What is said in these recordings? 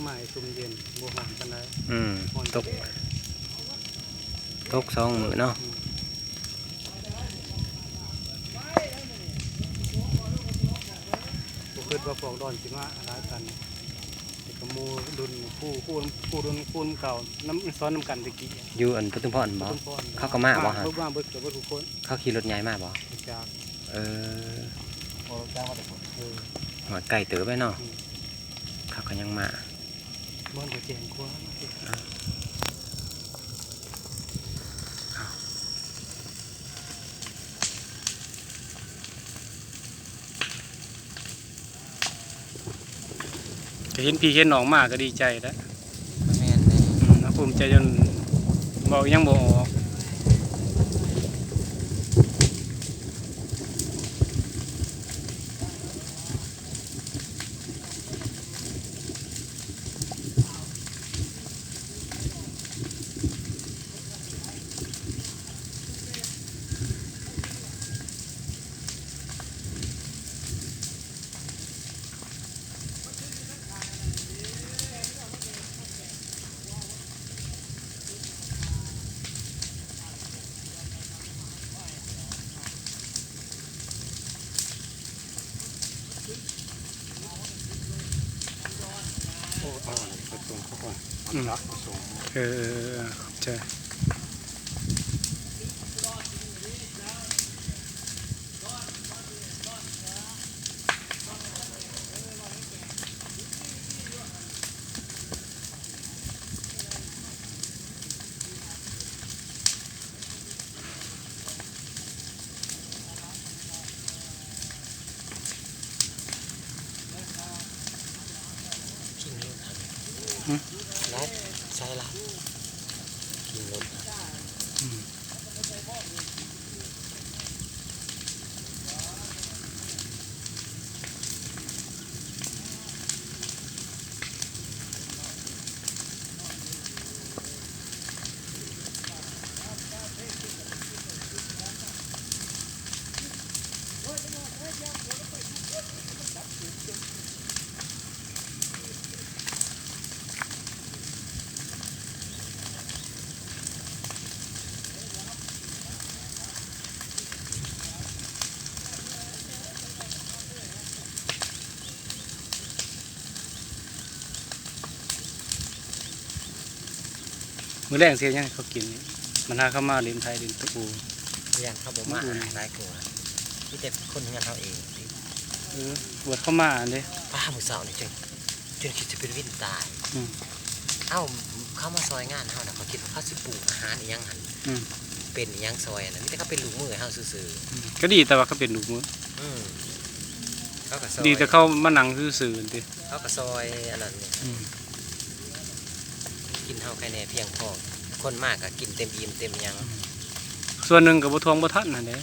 ໄມ້ຊຸ່ມເຢັນ ບໍ່ຮ້ອນປານໃດ. ອືມ ຮ້ອນ ຕົກ ແດດ ຕົກສອງມື້ເນາະ. ອືມ ບໍ່ຄິດວ່າພວກດອນຊິມາຫຼາຍປານນີ້ ແຕ່ກໍໝູ່ລຸ້ນ ຄູ ຄູ ຄູລຸ້ນ ຄູເກົ່າ ນຳ ສອນນຳກັນແຕ່ກີ້ ຢູ່ອັນປະທຸມພອນບໍ? ປະທຸມພອນ ເຂົາກໍມາບໍ? ມາເບິດ ມາເບິດ ເກືອບເບິດທຸກຄົນ. ເຂົາຂີ່ລົດໃຫຍ່ມາບໍ? ຈັກ ເອີ ອໍ ລົດຈັກມາແຕ່ພຸ້ນ. ເອີ ຮອດໄກເຕີບເລີຍເນາະ. ອືມ ເຂົາກໍຍັງມາ. ເມືອງກໍແຈ້ງກວ່າ ເອີ ເອົາ ກໍເຫັນພີ່ເຫັນນ້ອງມາກໍດີໃຈແລ້ວ. ແມ່ນເດ້. ອືມ ເຮົາພູມໃຈຈົນເວົ້າຫຍັງບໍ່ອອກ. ໂອ້ ເອົາອັນນີ້ໄປສົ່ງເຂົາກ່ອນ. ອືມ ເອົາຈັກໄປສົ່ງ. ເອີ ເອີ ເອີ ເອີ ຂອບໃຈ. ກິນລົດຫັ້ນ ຫຶ ລັດ ໃສ່ລັດ ກິນລົດຫັ້ນ. ອືມ. ມື້ແລງຊິເຮັດຫຍັງໃຫ້ເຂົາກິນນີ້? ບັນຫາເຂົາມາຫຼິ້ນໄພຫຼິ້ນຕູ່ ຢ້ານເຂົາບໍ່ມາ ອືມ ຫຼາຍກວ່າ ມີແຕ່ຄົນເຮືອນເຮົາເອງ. ເອີ ບວດເຂົາມາຫັ້ນເດ້. ປ້າ ມື້ເຊົ້ານີ້ຈົນ ຈົນຄິດຈະເປັນວິນຕາຍ. ອືມ ເອົ້າ ເຂົາມາຊ່ອຍງານເຮົານະ ເຂົາຄິດວ່າເຂົາຊິປຸງອາຫານອີ່ຫຍັງຫັ້ນ ອືມ ເປັນອີ່ຫຍັງຊ່ອຍຫັ້ນນະ ມີແຕ່ເຂົາເປັນລູກມືໃຫ້ເຮົາຊື່ໆ. ອືມ ກໍດີແຕ່ວ່າເຂົາເປັນລູກມື. ອືມ ເຂົາກໍຊ່ອຍ ດີແຕ່ເຂົາມານັ່ງຊື່ໆຫັ້ນຕິ ເຂົາກໍຊ່ອຍອັນນັ້ນ. ອືມ ກິນເຮົາໄຄແນ່ພຽງພໍ ຄົນມາກໍກິນເຕັມອີ່ມເຕັມຫຍັງ. ອືມ ສ່ວນໜຶ່ງກໍບໍ່ທວງບໍ່ທັນຫັ້ນແຫຼະ.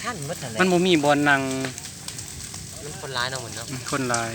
ທັນໝົດຫັ້ນແຫຼະ ມັນບໍ່ມີບ່ອນນັ່ງ ມັນຄົນຫຼາຍເນາະ ມື້ນີ້ເນາະ. ອືມ ຄົນຫຼາຍ.